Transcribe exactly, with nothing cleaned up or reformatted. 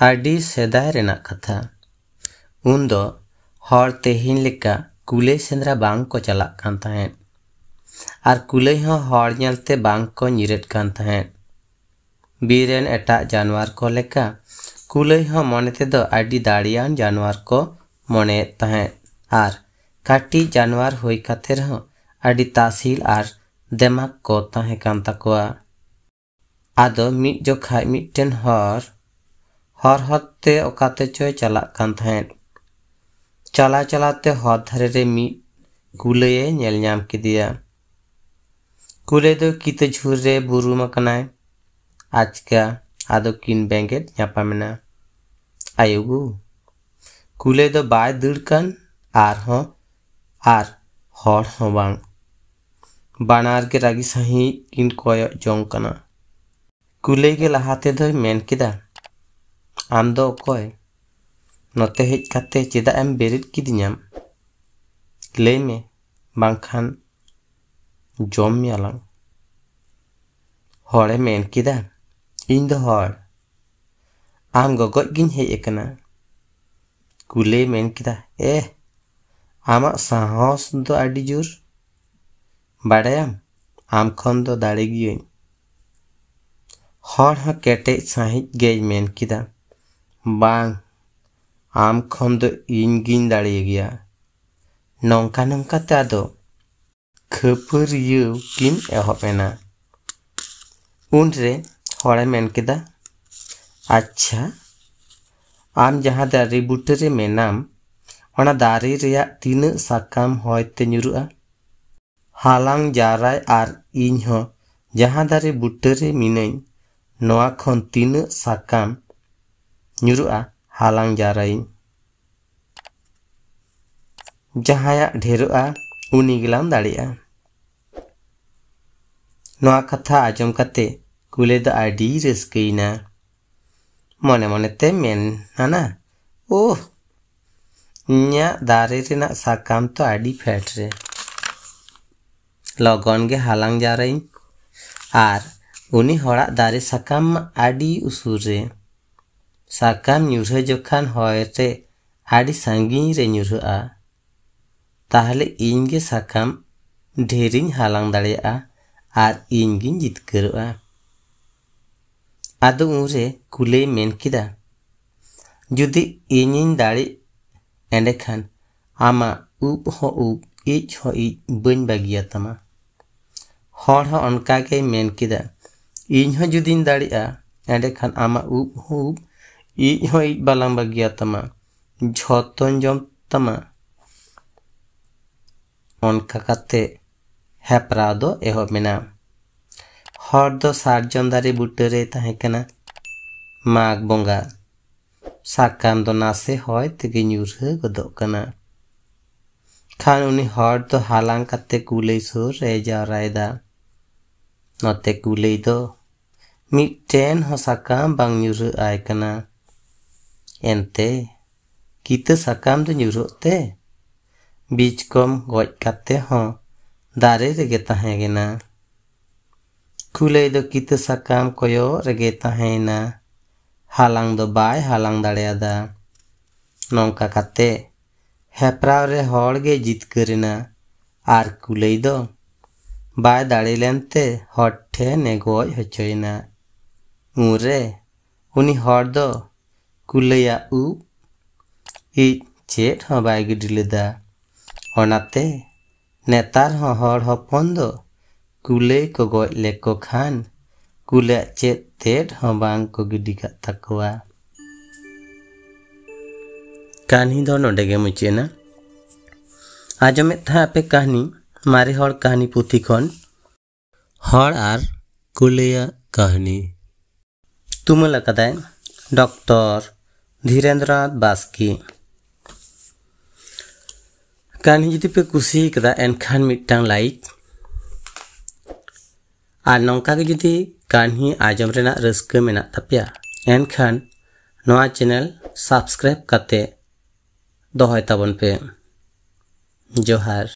ᱟᱹᱰᱤ ᱥᱮᱫᱟᱭ ᱨᱮᱱᱟᱜ ᱠᱟᱛᱷᱟ᱾ ᱩᱱᱫᱚ ᱦᱚᱲ ᱛᱮᱦᱮᱧ ᱞᱮᱠᱟ ᱠᱩᱞᱟᱹᱭ ᱥᱮᱸᱫᱽᱨᱟ ᱵᱟᱝ ᱠᱚ ᱪᱟᱞᱟᱜ ᱠᱟᱱ ᱛᱟᱦᱮᱸᱫ᱾ ᱟᱨ ᱠᱩᱞᱟᱹᱭ ᱦᱚᱸ ᱦᱚᱲ ᱧᱮᱞᱛᱮ ᱵᱟᱝ ᱠᱚ ᱧᱤᱨᱮᱫ ᱠᱟᱱ ᱛᱟᱦᱮᱸᱫ᱾ ᱵᱤᱨ ᱨᱮᱱ ᱮᱴᱟᱜ ᱡᱟᱱᱣᱟᱨ ᱠᱚ ᱞᱮᱠᱟ ᱠᱩᱞᱟᱹᱭ ᱦᱚᱸ ᱢᱚᱱᱮ ᱛᱮᱫᱚ ᱟᱹᱰᱤ ᱫᱟᱲᱮᱭᱟᱱ ᱡᱟᱱᱣᱟᱨ ᱠᱚ ᱢᱚᱱᱮᱭᱮᱫ ᱛᱟᱦᱮᱸᱫ᱾ ᱟᱨ ᱠᱟᱹᱴᱤᱡ ᱡᱟᱱᱣᱟᱨ ᱦᱩᱭ ᱠᱟᱛᱮ ᱨᱮᱦᱚᱸ ᱟᱹᱰᱤ ᱛᱟᱥᱤᱞ ᱟᱨ ᱫᱮᱢᱟᱜᱽ ᱠᱚ ᱛᱟᱦᱮᱸ ᱠᱟᱱ ᱛᱟᱠᱚᱣᱟ᱾ ᱟᱫᱚ ᱢᱤᱫ ᱡᱚᱠᱷᱟᱡ ᱢᱤᱫᱴᱮᱱ ᱦᱚᱲ ᱦᱚᱨ ᱦᱚᱨ ᱛᱮ ᱚᱠᱟ ᱛᱮᱪᱚᱭ ᱪᱟᱞᱟᱜ ᱠᱟᱱ ᱛᱟᱦᱮᱸᱫ᱾ ᱪᱟᱞᱟᱣ ᱪᱟᱞᱟᱣ ᱛᱮ ᱦᱚᱨ ᱫᱷᱟᱨᱮ ᱨᱮ ᱢᱤᱫ ᱠᱩᱞᱟᱹᱭᱮ ᱧᱮᱞ ᱧᱟᱢ ᱠᱮᱫᱮᱭᱟ᱾ ᱠᱩᱞᱟᱹᱭ ᱫᱚ ᱠᱤᱛᱟᱹ ᱡᱷᱩᱨ ᱨᱮ ᱵᱩᱨᱩᱢ ᱟᱠᱟᱱᱟᱭ᱾ ᱟᱪᱠᱟ ᱟᱫᱚ ᱠᱤᱱ ᱵᱮᱸᱜᱮᱫ ᱧᱟᱯᱟᱢ ᱮᱱᱟ᱾ ᱟᱭᱳ ᱜᱳ! ᱠᱩᱞᱟᱹᱭ ᱫᱚ ᱵᱟᱭ ᱫᱟᱹᱲ ᱠᱟᱱ, ᱟᱨᱦᱚᱸ ᱟᱨ ᱦᱚᱲ ᱦᱚᱸ ᱵᱟᱝ᱾ ᱵᱟᱱᱟᱨ ᱜᱮ ᱨᱟᱹᱜᱤ ᱥᱟᱺᱦᱤᱡ ᱠᱤᱱ ᱠᱚᱭᱚᱜ ᱡᱚᱝ ᱠᱟᱱᱟ᱾ ᱠᱩᱞᱟᱹᱭ ᱜᱮ ᱞᱟᱦᱟ ᱛᱮᱫᱚᱭ ᱢᱮᱱ ᱠᱮᱫᱟ, "ᱟᱢ ᱫᱚ ᱚᱠᱚᱭ? ᱱᱚᱛᱮ ᱦᱮᱡ ᱠᱟᱛᱮ ᱪᱮᱫᱟᱜ ᱮᱢ ᱵᱮᱨᱮᱫ ᱠᱤᱫᱤᱧᱟᱢ? ᱞᱟᱹᱭ ᱢᱮ, ᱵᱟᱝᱠᱷᱟᱱ ᱡᱚᱢ ᱢᱮᱭᱟᱞᱟᱝ᱾" ᱦᱚᱲᱮ ᱢᱮᱱ ᱠᱮᱫᱟ, "ᱤᱧ ᱫᱚ ᱦᱚᱲ, ᱟᱢ ᱜᱚᱜᱚᱡ ᱜᱤᱧ ᱦᱮᱡ ᱟᱠᱟᱱᱟ᱾" ᱠᱩᱞᱟᱹᱭ ᱢᱮᱱ ᱠᱮᱫᱟ, "ᱮᱦ, ᱟᱢᱟᱜ ᱥᱟᱦᱚᱥ ᱫᱚ ᱟᱹᱰᱤ ᱡᱳᱨ᱾ ᱵᱟᱰᱟᱭᱟᱢ, ᱟᱢ ᱠᱷᱚᱱ ᱫᱚ ᱫᱟᱲᱮ ᱜᱤᱭᱟᱹᱧ᱾" ᱦᱚᱲ ᱦᱚᱸ ᱠᱮᱴᱮᱡ ᱥᱟᱺᱦᱤᱡ ᱜᱮᱭ ᱢᱮᱱ ᱠᱮᱫᱟ, "ᱵᱟᱝ, ᱟᱢ ᱠᱷᱚᱱ ᱫᱚ ᱤᱧ ᱜᱤᱧ ᱫᱟᱲᱮ ᱜᱮᱭᱟ᱾" ᱱᱚᱝᱠᱟ ᱱᱚᱝᱠᱟ ᱛᱮ ᱟᱫᱚ ᱠᱷᱟᱹᱯᱟᱹᱨᱤᱭᱟᱹᱣ ᱠᱤᱱ ᱮᱦᱚᱵ ᱮᱱᱟ᱾ ᱩᱱᱨᱮ ᱦᱚᱲᱮ ᱢᱮᱱ ᱠᱮᱫᱟ, "ᱟᱪᱪᱷᱟ, ᱟᱢ ᱡᱟᱦᱟᱸ ᱫᱟᱨᱮ ᱵᱩᱴᱟᱹ ᱨᱮ ᱢᱮᱱᱟᱢ, ᱚᱱᱟ ᱫᱟᱨᱮ ᱨᱮᱭᱟᱜ ᱛᱤᱱᱟᱹᱜ ᱥᱟᱠᱟᱢ ᱦᱚᱭ ᱛᱮ ᱧᱩᱨᱩᱜᱼᱟ? ᱦᱟᱞᱟᱝ ᱡᱟᱣᱨᱟᱭ ᱟᱨ ᱤᱧ ᱦᱚᱸ ᱡᱟᱦᱟᱸ ᱫᱟᱨᱮ ᱵᱩᱴᱟᱹ ᱨᱮ ᱢᱤᱱᱟᱹᱧ, ᱱᱚᱣᱟ ᱠᱷᱚᱱ ᱛᱤᱱᱟᱹᱜ ᱥᱟᱠᱟᱢ ᱧᱩᱨᱩᱜᱼᱟ, ᱦᱟᱞᱟᱝ ᱡᱟᱣᱨᱟᱭᱟᱹᱧ᱾ ᱡᱟᱦᱟᱸᱭᱟᱜ ᱰᱷᱮᱨᱚᱜᱼᱟ, ᱩᱱᱤ ᱜᱮᱞᱟᱝ ᱫᱟᱲᱮᱜᱼᱟ᱾" ᱱᱚᱣᱟ ᱠᱟᱛᱷᱟ ᱟᱸᱡᱚᱢ ᱠᱟᱛᱮ ᱠᱩᱞᱟᱹᱭ ᱫᱚ ᱟᱹᱰᱤ ᱨᱟᱹᱥᱠᱟᱹᱭᱮᱱᱟ᱾ ᱢᱚᱱᱮ ᱢᱚᱱᱮ ᱛᱮ ᱢᱮᱱ ᱟᱱᱟ, "ᱳᱦ, ᱤᱧᱟᱹᱜ ᱫᱟᱨᱮ ᱨᱮᱱᱟᱜ ᱥᱟᱠᱟᱢ ᱛᱚ ᱟᱹᱰᱤ ᱯᱷᱮᱰ ᱨᱮ᱾ ᱞᱚᱜᱚᱱ ᱜᱮ ᱦᱟᱞᱟᱝ ᱡᱟᱣᱨᱟᱭᱟᱹᱧ᱾ ᱟᱨ ᱩᱱᱤ ᱦᱚᱲᱟᱜ ᱫᱟᱨᱮ ᱥᱟᱠᱟᱢ ᱢᱟ ᱟᱹᱰᱤ ᱩᱥᱩᱞ ᱨᱮ᱾ ᱥᱟᱠᱟᱢ ᱧᱩᱨᱦᱟᱹ ᱡᱚᱠᱷᱟᱱ ᱦᱚᱭ ᱨᱮ ᱟᱹᱰᱤ ᱥᱟᱺᱜᱤᱧ ᱨᱮ ᱧᱩᱨᱦᱟᱹᱜᱼᱟ, ᱛᱟᱦᱞᱮ ᱤᱧ ᱜᱮ ᱥᱟᱠᱟᱢ ᱰᱷᱮᱨᱤᱧ ᱦᱟᱞᱟᱝ ᱫᱟᱲᱮᱭᱟᱜᱼᱟ ᱟᱨ ᱤᱧ ᱜᱤᱧ ᱡᱤᱛᱠᱟᱹᱨᱚᱜᱼᱟ᱾ ᱟᱫᱚ ᱩᱱᱨᱮ ᱠᱩᱞᱟᱹᱭ ᱢᱮᱱ ᱠᱮᱫᱟ, ᱡᱩᱫᱤ ᱤᱧᱤᱧ ᱫᱟᱲᱮᱜ, ᱮᱸᱰᱮᱠᱷᱟᱱ ᱟᱢᱟᱜ ᱩᱵ ᱦᱚᱸ ᱩᱵ, ᱤᱡ ᱦᱚᱸ ᱤᱡ ᱵᱟᱹᱧ ᱵᱟᱹᱜᱤᱭᱟᱛᱟᱢᱟ᱾ ᱦᱚᱲ ᱦᱚᱸ ᱚᱱᱠᱟ ᱜᱮᱭ ᱢᱮᱱ ᱠᱮᱫᱟ, ᱤᱧ ᱦᱚᱸ ᱡᱩᱫᱤᱧ ᱫᱟᱲᱮᱜᱼᱟ, ᱮᱸᱰᱮᱠᱷᱟᱱ ᱟᱢᱟᱜ ᱩᱵ ᱦᱚᱸ ᱩᱵ, ᱤᱡ ᱦᱚᱸ ᱤᱡ ᱵᱟᱞᱟᱝ ᱵᱟᱹᱜᱤᱭᱟᱛᱟᱢᱟ, ᱡᱷᱚᱛᱚᱧ ᱡᱚᱢ ᱛᱟᱢᱟ᱾ ᱚᱱᱠᱟ ᱠᱟᱛᱮ ᱦᱮᱯᱨᱟᱣ ᱫᱚ ᱮᱦᱚᱵ ᱮᱱᱟ᱾ ᱦᱚᱲ ᱫᱚ ᱥᱟᱨᱡᱚᱢ ᱫᱟᱨᱮ ᱵᱩᱴᱟᱹ ᱨᱮᱭ ᱛᱟᱦᱮᱸ ᱠᱟᱱᱟ᱾ ᱢᱟᱜᱽ ᱵᱚᱸᱜᱟ᱾ ᱥᱟᱠᱟᱢ ᱫᱚ ᱱᱟᱥᱮ ᱦᱚᱭ ᱛᱮᱜᱮ ᱧᱩᱨᱦᱟᱹ ᱜᱚᱫᱚᱜ ᱠᱟᱱᱟ᱾ ᱠᱷᱟᱱ ᱩᱱᱤ ᱦᱚᱲ ᱫᱚ ᱦᱟᱞᱟᱝ ᱠᱟᱛᱮ ᱠᱩᱞᱟᱹᱭ ᱥᱩᱨ ᱨᱮᱭ ᱡᱟᱣᱨᱟᱭᱮᱫᱟ᱾ ᱱᱚᱛᱮ ᱠᱩᱞᱟᱹᱭ ᱫᱚ ᱢᱤᱫᱴᱮᱱ ᱦᱚᱸ ᱥᱟᱠᱟᱢ ᱵᱟᱝ ᱧᱩᱨᱦᱟᱹ ᱟᱭ ᱠᱟᱱᱟ᱾ ᱮᱱᱛᱮ ᱠᱤᱛᱟᱹ ᱥᱟᱠᱟᱢ ᱫᱚ ᱧᱩᱨᱦᱟᱹᱜ ᱛᱮ ᱵᱤᱪᱠᱚᱢ ᱜᱚᱡ ᱠᱟᱛᱮ ᱦᱚᱸ ᱫᱟᱨᱮ ᱨᱮᱜᱮ ᱛᱟᱦᱮᱸ ᱮᱱᱟ᱾ ᱠᱩᱞᱟᱹᱭ ᱫᱚ ᱠᱤᱛᱟᱹ ᱥᱟᱠᱟᱢ ᱠᱚᱭᱚᱜ ᱨᱮᱜᱮ ᱛᱟᱦᱮᱸᱭᱮᱱᱟ᱾ ᱦᱟᱞᱟᱝ ᱫᱚ ᱵᱟᱭ ᱦᱟᱞᱟᱝ ᱫᱟᱲᱮᱭᱟᱫᱟ᱾ ᱱᱚᱝᱠᱟ ᱠᱟᱛᱮ ᱦᱮᱯᱨᱟᱣ ᱨᱮ ᱦᱚᱲ ᱜᱮ ᱡᱤᱛᱠᱟᱹᱨ ᱮᱱᱟ ᱟᱨ ᱠᱩᱞᱟᱹᱭ ᱫᱚ ᱵᱟᱭ ᱫᱟᱲᱮ ᱞᱮᱱᱛᱮ ᱦᱚᱲ ᱴᱷᱮᱱ ᱮ ᱜᱚᱡ ᱦᱚᱪᱚᱭᱮᱱᱟ᱾ ᱩᱱᱨᱮ ᱩᱱᱤ ᱦᱚᱲ ᱫᱚ ᱠᱩᱞᱟᱹᱭᱟᱜ ᱩᱵ, ᱤᱡ ᱪᱮᱫ ᱦᱚᱸ ᱵᱟᱭ ᱜᱤᱰᱤ ᱞᱮᱫᱟ᱾ ᱚᱱᱟᱛᱮ ᱱᱮᱛᱟᱨ ᱦᱚᱸ ᱦᱚᱲ ᱦᱚᱯᱚᱱ ᱫᱚ ᱠᱩᱞᱟᱹᱭ ᱠᱚ ᱜᱚᱡ ᱞᱮᱠᱚ ᱠᱷᱟᱱ ᱠᱩᱞᱟᱹᱭᱟᱜ ᱪᱮᱫ ᱛᱮᱫ ᱦᱚᱸ ᱵᱟᱝ ᱠᱚ ᱜᱤᱰᱤ ᱠᱟᱜ ᱛᱟᱠᱚᱣᱟ᱾ ᱠᱟᱹᱦᱱᱤ ᱫᱚ ᱱᱚᱰᱮ ᱜᱮ ᱢᱩᱪᱟᱹᱫ ᱮᱱᱟ᱾ ᱟᱸᱡᱚᱢᱮᱫ ᱛᱟᱦᱮᱸ ᱟᱯᱮ ᱠᱟᱹᱦᱱᱤ ᱢᱟᱨᱮ ᱦᱚᱲ ᱠᱟᱹᱦᱱᱤ ᱯᱩᱛᱷᱤ ᱠᱷᱚᱱ᱾ ᱦᱚᱲ ᱟᱨ ᱠᱩᱞᱟᱹᱭᱟᱜ ᱠᱟᱹᱦᱱᱤ᱾ ᱛᱩᱢᱟᱹᱞ ᱟᱠᱟᱫᱟᱭ ᱰᱚᱠᱴᱚᱨ ᱫᱷᱤᱨᱮᱱᱫᱨᱚᱱᱟᱛᱷ ᱵᱟᱥᱠᱮ᱾ ᱠᱟᱹᱦᱱᱤ ᱡᱩᱫᱤ ᱯᱮ ᱠᱩᱥᱤ ᱠᱟᱫᱟ, ᱮᱱᱠᱷᱟᱱ ᱢᱤᱫᱴᱟᱝ ᱞᱟᱭᱤᱠ᱾ ᱟᱨ ᱱᱚᱝᱠᱟ ᱜᱮ ᱡᱩᱫᱤ ᱠᱟᱹᱦᱱᱤ ᱟᱸᱡᱚᱢ ᱨᱮᱱᱟᱜ ᱨᱟᱹᱥᱠᱟᱹ ᱢᱮᱱᱟᱜ ᱛᱟᱯᱮᱭᱟ, ᱮᱱᱠᱷᱟᱱ ᱱᱚᱣᱟ ᱪᱮᱱᱮᱞ ᱥᱟᱵᱥᱠᱨᱟᱭᱤᱵ ᱠᱟᱛᱮ ᱫᱚᱦᱚᱭ ᱛᱟᱵᱚᱱ ᱯᱮ᱾ ᱡᱚᱦᱟᱨ᱾